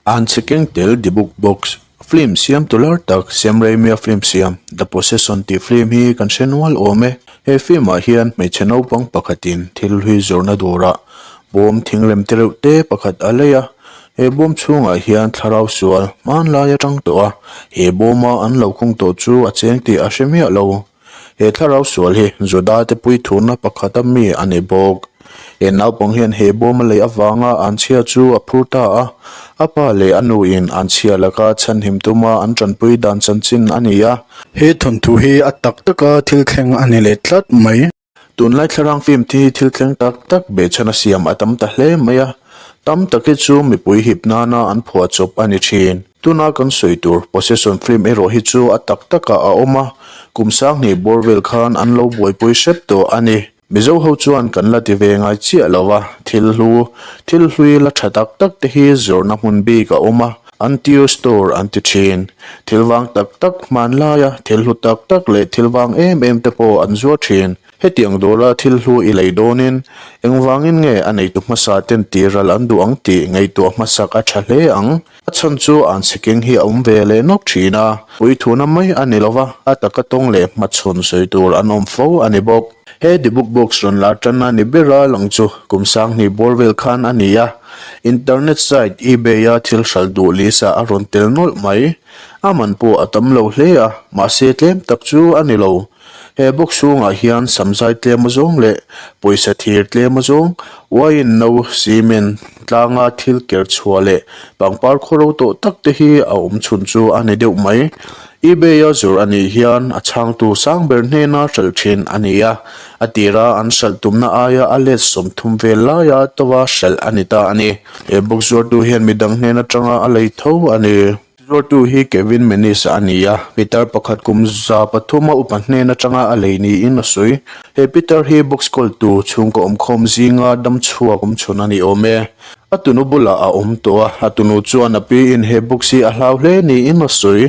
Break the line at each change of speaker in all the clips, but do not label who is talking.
An chhe keng tel Dybbuk Box film siam tu lar tak Sam Raimi-a film siam The Possession tih film hi kan hre nual awm e. He film ah hian hmeichhe naupang pakhatin thil hlui zawrhna dawrah bawm thingrem te reuh te pakhat a lei a. He bawm chhungah hian thlarau sual hmanlai atang tawh a, he bawma an lo khung tawh chu a cheng tih a hre miah lo. He thlarau sual hi Juda te puithurna pakhata mi a ni bawk. He naupang hian he bawm a lei avanga an chhia chu a phur ta a, a pa leh a nuin an chhia laka chhanhim tuma an tanpui dan chanchin a ni a.
He thawnthu hi a tak taka thil thleng a ni leh tlat mai.
Tunlai thlarang film thi thil thleng tak tak behchhan a siam a tam ta hle mai a, tam tak hi chu mipui hip nana an phuah chawp a ni thin. Tuna kan sawi tur Possession film erawh hi chu a tak takah a awm a, kum sanghnih bawr vel khan an lo buaipui hrep tawh a ni. Mizo ho chuan kan la ti ve ngai chiah lo a, thil hlu, thil hlui la tha tak tak te hi zawrhna hmun bik a awm a, Antio store an ti thin. Thil vang tak tak hmanlaia thil hlu tak tak leh thil vang em em te pawh an zuar thin. Hetiang dawra thil hlu i lei dawnin engvangin nge a neitu hmasa ten tihral an duh ang tih ngaihtuah hmasak a tha hle ang. A chhan chu an chhekeng hi a awm ve leh nawk thin a, puithuna mai a ni lova, a taka tawng leh hmachhawn sawi tur an awm fo a ni bawk. He Dybbuk box rawn lar tanna ni bera lang chu kum sanghnih bawr vel khan a ni a, internet site eBay-a thil hralh duh list ah a rawn tel nawlh mai. A man pawh a tam lo hle a, mahse tlem tak chu a ni lo. He box chhungah hian samzai tlem azawng leh pawisa thir tlem azawng, wine no, cement, tlanga thil ker chhuah leh pangpar khawro tawh tak te hi a awm chhun chu a ni deuh mai. eBay-a zawrh a nih hian a chhangtu sang ber hnena hralh thin a ni a, a tira an hralh tumna aia a let 30 vel laia tova hralh a ni ta a ni. He box zuartu hian midang hnen atanga a lei tho a ni. Zuartu hi Kevin Menis a ni a, pitar pakhat kum 300 a upa hnen atanga a lei niin a sawi. He pitar hi box kawltu chhungkaw awmkhawm zinga damchhuak awmchhun a ni awm e. A tunu bulah a awm tawh a, a tunu chuan a piin he box hi a hlau hle niin a sawi.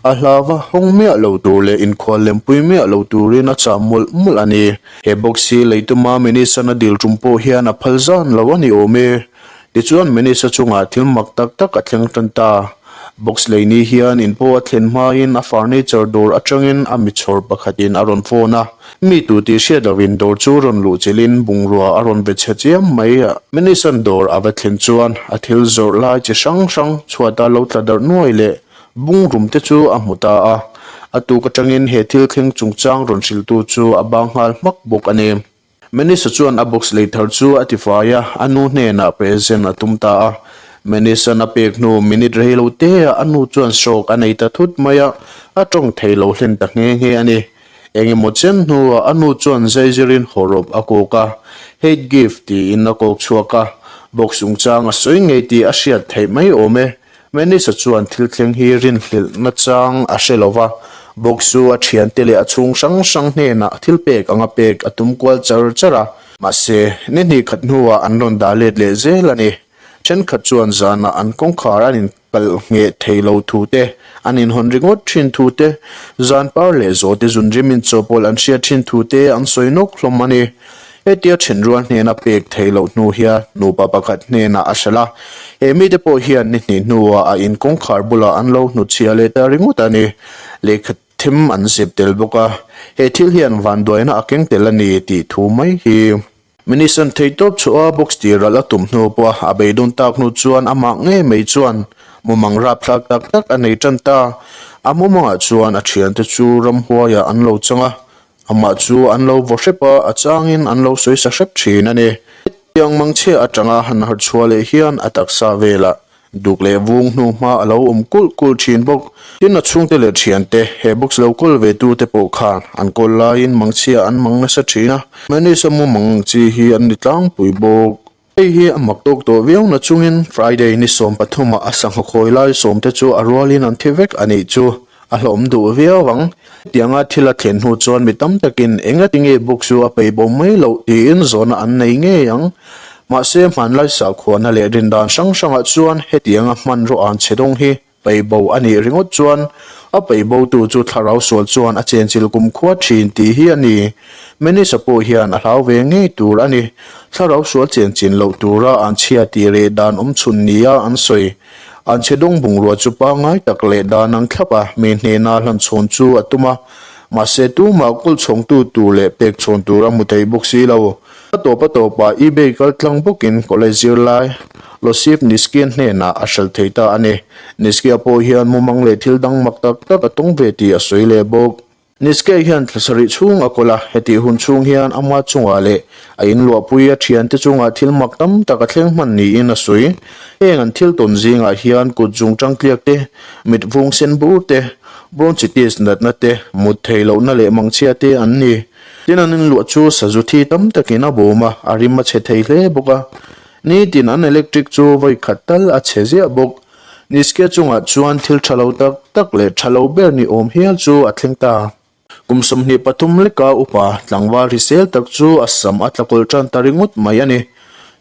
A hlau va hawng miah lo tur leh inkhual lempui miah lo turin a chah mawlh mawlh a ni. He box hi leituma Minister-na dil tum pawh hian a phal zan lo a ni awm e. Tichuan Minister chungah thil mak tak tak a thleng tan ta. Box lei ni hian in pawh a thlen hmain a furniture dawr atangin a mi chhawr pakhatin a rawn phone a. Mi tu tih hriat lohin dawr chu rawn luh chilhin bungrua a rawn be chhe chiam mai a. Minister dawr a va thlen chuan a thil zawrh lai chi hrang hrang chhuata lo tla darh nuai leh bungrum te chu a hmu ta a. A tuk atangin he thil thleng chungchang rawn hrilhtu chu a bang nghal hmak bawk a ni. Melissa chuan a box lei thar chu a tifai a, a nu hnenah present a tum ta a. Melissa-n a pek hnu minute rei lo te ah a nu chuan stroke a nei ta thut mai a, a tawng thei lo hlen ta nghe nghe a ni. Eng emaw chen hnuah a nu chuan zaizirin hawrawp a kawk a, Hate gift tiin a kawk chhuak a, box chungchang a sawi ngei tih a hriat theih mai awm e. Melissa chuan thil thleng hi rinhlelh nachang a hre lo va, box chu a thiante leh a chhung hrang hrang hnenah thil pek anga pek a tum kual char char a. Mahse, ni hnih khat hnuah an rawn dah let leh zel a ni. Thenkhat chuan zanah an kawngkhar an inkalh ngheh thei lo thu te, an inhawn ringawt thin thu te, zan par leh zawhte zunrim inchawhpawlh an hriat thin thu te an sawi nawk hlawm a ni. Hetia thenrual hnena pek theih loh hnu hian nupa pakhat hnenah a hralh a, he mite pawh hian ni hnih hnuah a in kawngkhar bulah an lo hnutchhiah leh ta ringawt a ni. Lehkha them an zep tel bawk a, he thil hian vanduaina a keng tel a ni tih thu mai hi. Minister theihtawp chhuah a box tir ralh a tum hnu pawh a beidawn tak hnu chuan amah ngei mai chuan mumang rapthlak tak tak a nei tan ta. A mumangah chuan a thiante chu ramhuaiah an lo chang a, Amah chu an lo vaw hrep a, a changin an lo sawi sa hrep thin a ni. Hetiang mangchhia atanga han harh chhuah leh hian a taksa velah duk leh vung hnu hma a lo awm kulh kulh thin bawk. Tin, a chhungte leh thiante, he box lo kawl ve tute pawh khan an kawl laiin mangchhia an mang nasa thin a, Manisha mumang ang chi hi an ni tlangpui bawk. Hei hi a mak tawk tawh viau na chungin Friday ni 13 ah a sangha khawi lai sawm te chu a rualin an thi vek a nih chu a hlawm duh viau ang. Hetianga thil a thlen hnu chuan mi tam takin engati nge book chu a peih bo mai loh tiin zawhna an nei ngei ang. Mahse hmanlai sakhuana leh rindan hrang hrangah chuan hetianga hmanraw an chhe dawng hi Peihbo a nih ringawt chuan a peihbotu chu thlarau sual chuan a chenchilh kumkhua thin tih hi a ni. Melissa pawh hian a hlau ve ngei tur a ni. Thlarau sual chenchin loh tura an chhia tih reh dan awm chhun nia an sawi. An chhe dawng bungrua chu pangngai tak leh dan ang thlap a, mi hnena hlan chhawn chu a tum a. Mahse tumah kawl chhawngtu tur leh pek chhawn tur a hmu thei bawk si lo. A tawp a tawpah eBay kal tlang bawkin college zirlai Losif Niskian hnenah a hralh thei ta a ni. Niskia pawh hian mumang leh thil dang mak tak tak a tawng ve tih a sawi leh bawk. Niske hian thla sarih chhung a kawl a, hetih hun chhung hian ama chungah leh a inluahpui a thiante chungah thil mak tam tak a thleng hman niin a sawi. Heng an thil tawn zingah hian kut zung tangtliak te, mit vung sen bur te, bronchitis natna te, mut theih lohna leh mangchhia te an ni. Tin an inluah chu sazu thi tam takin a bawm a, a rim a chhe thei hle bawk a. Nitin an electric chu vawi khat tal a chhe ziah bawk. Niske chungah chuan thil tha lo tak tak leh tha lo ber ni awm hial chu a thleng ta. Kum 23 leka upa tlangval hrisel tak chu a sam a tlakawlh tan ta ringawt mai a ni.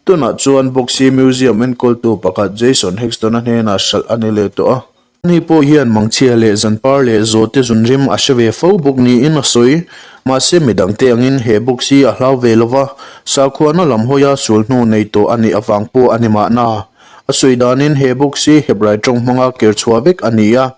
Tunah chuan Boxy Museum enkawltu pakhat Jason Hexton-a hnenah hralh a ni leh tawh a. Ani pawh hian mangchhia leh zanpar leh zawhte zunrim a hre ve fo bawk niin a sawi. Mahse midangte angin he Boxy a hlau ve lova, sakhuana lam hawia sul hnu nei tawh a nih avang pawh a ni mahna. A sawi danin he book hi Hebrai tawng hmanga ker chhuah vek a ni a,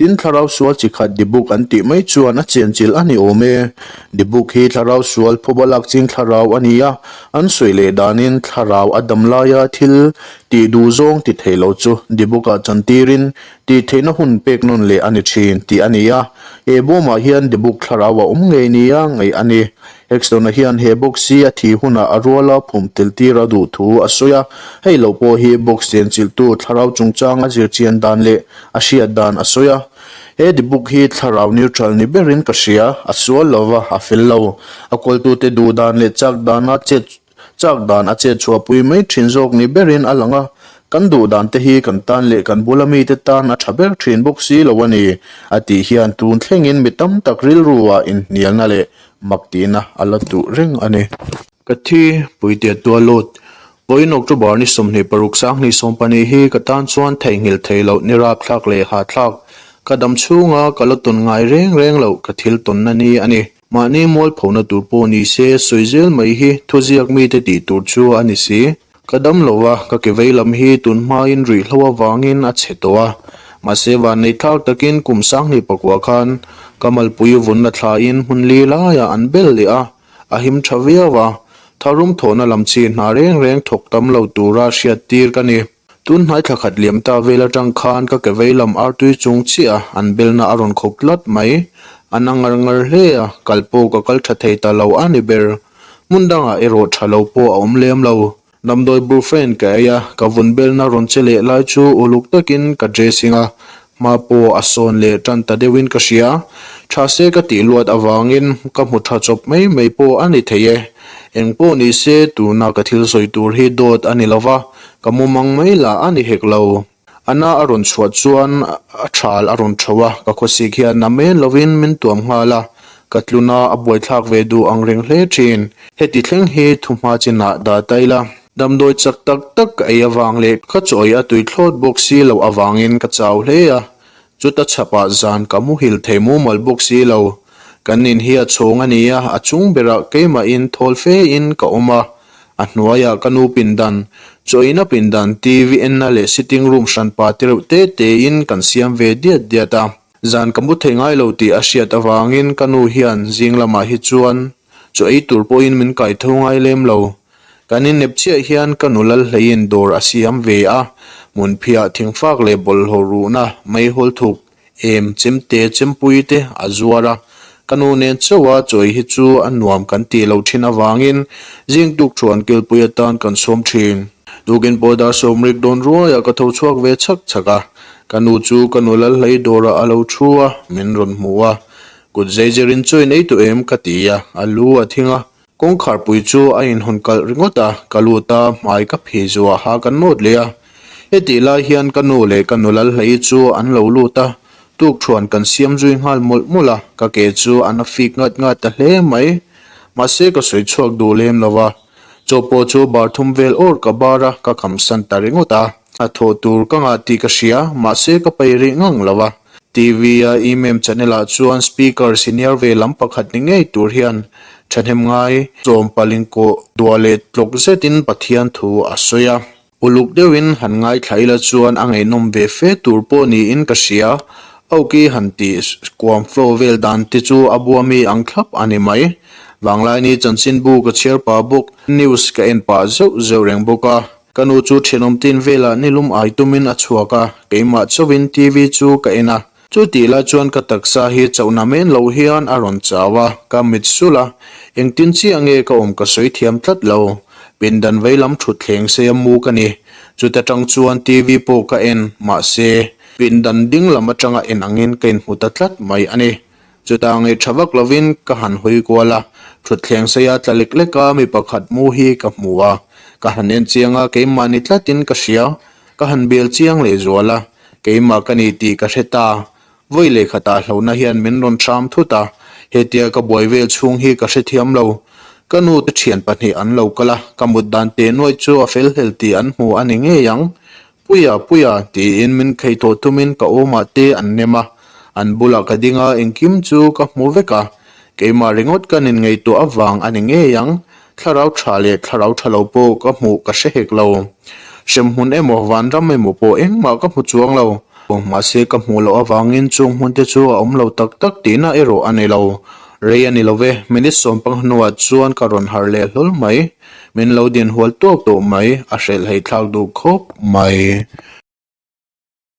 tin thlarau sual chi khat Dibuk an tih mai chuan a chenchilh a ni awm e. Dibuk hi thlarau sual phuba lak ching thlarau a ni a, an sawi leh danin thlarau a dam laia thil tih duh zawng ti thei lo chu Dibuk-ah chantirin tih theihna hun pek nawn leh a ni thin tih a ni a, he bawmah hian Dibuk thlarau a awm ngei nia ngaih a ni. Hexton-a hian he box hi a thih hunah a ruala phum tel tir a duh thu a sawi a, hei lo pawh hi box chenchilhtu thlarau chungchang a zirchian dan leh a hriat dan a sawi a. He dibuk hi thlarau neutral ni berin ka hria, a sual lo va, a fel lo. A kawltute duh dan leh chak dan a chet chak dan a chet chhuahpui mai thin zawk ni berin a lang a, Kan duh dan te hi kan tan leh kan bula mite tan a tha ber thin bawk si lo a ni, a tih hian tun thlengin mi tam tak rilru ah inhnialna leh mak tihna a la duh reng a ni. Ka thi, Puitea Tualut, Vawiin October ni 26 2012 hi ka tan chuan theihnghilh theih loh ni rapthlak leh hahthlak, ka dam chhunga ka la tawn ngai reng reng loh ka thil tawnna ni a ni. Mahni mualphona tur pawh ni se sawi zel mai hi thuziak mite tih tur chu a ni si. Ka dam lo a, ka ke vei lam hi tun hmain ruihhlo avangin a chhe tawh a. Mahse vannei thlak takin kum 2009 khan ka malpui vunna thlain hmun li laiah an bel leh a, a him tha viau a. Tharum thawhna lam chi hna reng reng thawk tam lo tura hriattir ka ni. Tun hnai thla khat liam ta vel atang khan ka ke vei lam artui chung chiah a, an belna a rawn khawp tlat mai. A na ngar ngar hle a, kal pawh ka kal tha thei ta lo a ni ber. Hmun dangah erawh tha lo pawh a awm lem lo. Damdawi Brufen ka ei a, ka vun belna rawn che leh lai chu uluk takin ka dressing a, hma pawh a sawn leh tan ta deuhin ka hria. Tha se ka tih luat avangin ka hmu tha chawp mai mai pawh a ni thei e. Eng pawh ni se tuna ka thil sawi tur hi dawt a ni lo va, Ka mumang mai lah a ni hek lo. A na a rawn chhuah chuan a thal a rawn tho a, ka khawsik hian na men lovin min tuam nghal a, ka tluna a buaithlak ve duh ang reng hle thin. Heti thleng hi thuhma chinah dah ta ila. Damdawi chak tak tak ka ei avang leh ka chawi a tui thlawt bawk si loh avangin ka chau hle a, chuta chhapah zan ka muhil thei mumal bawk si lo. Kan in hi a chhawng a ni a, a chung berah keimahin thawl fe in ka awm a, A hnuaiah ka nu pindan, chawina pindan, TV enna leh sitting room hranpa te reuh te tein kan siam ve diat diat a. Zan ka mu thei ngai lo tih a hriat avangin ka nu hian zing lamah hi chuan chaw ei tur pawhin min kai tho ngai lem lo. Kan innep chiah hian ka nu Lalhleiin dawr a siam ve a, hmunphiah thingfak leh bawlhhlawh ruhna meihawl thuk Em chemte chempui te a zuar a, ka nu nen chauh a chawi hi chu a nuam kan tih loh thin avangin zing tuk thuan kilpui atan kan sawm thin. Tukin pawh dar sawmrik dawn ruaiah ka tho chhuak ve chhak chhak a, ka nu chu ka nu Lalhlei dawrah a lo thu a, min rawn hmu a. Kut zeizerin chawi nei tawh em ka ti a, a lu a thing a. Kawngkharpui chu a inhawn kalh ringawt a, ka lut a, hmai ka phei zuah ha ka nawt leh a. Hetih lai hian ka nu leh ka nula hlei chu an lo lut a, tukthuan kan siam zui nghal mawlh mawlh a, ka ke chu a na fik ngat ngat ta hle mai. Mahse ka sawi chhuak duh lem lo va, chaw pawh chu bar thum vel awr ka bar a, ka khamsan ta ringawt a. A thawh tur ka ngah tih ka hria, mahse ka pai rih ngang lo va. TV-a Imem channel-ah chuan speaker senior ve lam pakhat ni ngei tur hian thahnem ngai sawm paling kawh duah leh tlawk zetin Pathian thu a sawi a. Uluk deuhin han ngaithla ila chuan a ngaihnawm ve fe tur pawh niin ka hria. Auki han tih kuam flow vel dan te chu a bua mi ang thlap a ni mai. Vanglaini chanchinbu ka chhiar pah bawk, news ka en pah zeuh zeuh reng bawk a. Ka nu chu thenawm tin velah nilum ai tumin a chhuak a, keimah chauhin TV chu ka en a. Chu tih lai chuan ka taksa hi chauhna men lo hian a rawn chau a, ka mit sulh a, engtin chiah nge ka awm ka sawi thiam tlat lo. Pindan veilam thutthleng sei a mu ka ni. Chuta tang chuan TV pawh ka en, mahse, pindan ding lam atanga en angin ka inhmu ta tlat mai a ni. Chuta ngaih tha vak lovin ka han hawi kual a, thutthleng seia tla lek lek a mi pakhat mu hi ka hmu a, ka han en chiang a, keimahni tlatin ka hria. Ka han bel chiang leh zual a, keimah ka ni tih ka hre ta. Vawi leh khatah hlauhna hian min rawn hram thut a, hetia ka buai vel chhung hi ka hrethiam lo. Ka nu te thian pahnih an lo kal a, ka mut dan teh nuaih chu a fel hlel tih an hmu a ni ngei ang. Puia, Puia, tiin min khei tawh tumin ka awmah te an nem a, an bulah ka ding a, engkim chu ka hmu vek a. Keimah ringawt ka nin ngaihtuah avang a ni ngei ang. Thlarau tha leh thlarau tha lo pawh ka hmuh ka hre hek lo. Hremhmun emaw vanram emaw pawh engmah ka hmu chuang lo. Mahse ka hmuh loh avangin chung hmun te chu a awm lo tak tak tihna erawh a ni lo. Rei a ni lo ve, minute sawmpang hnuah chuan ka rawn harh leh hlawl mai. Min lo din hual tawk tawh mai, a hrelh hei thlak duh khawp mai.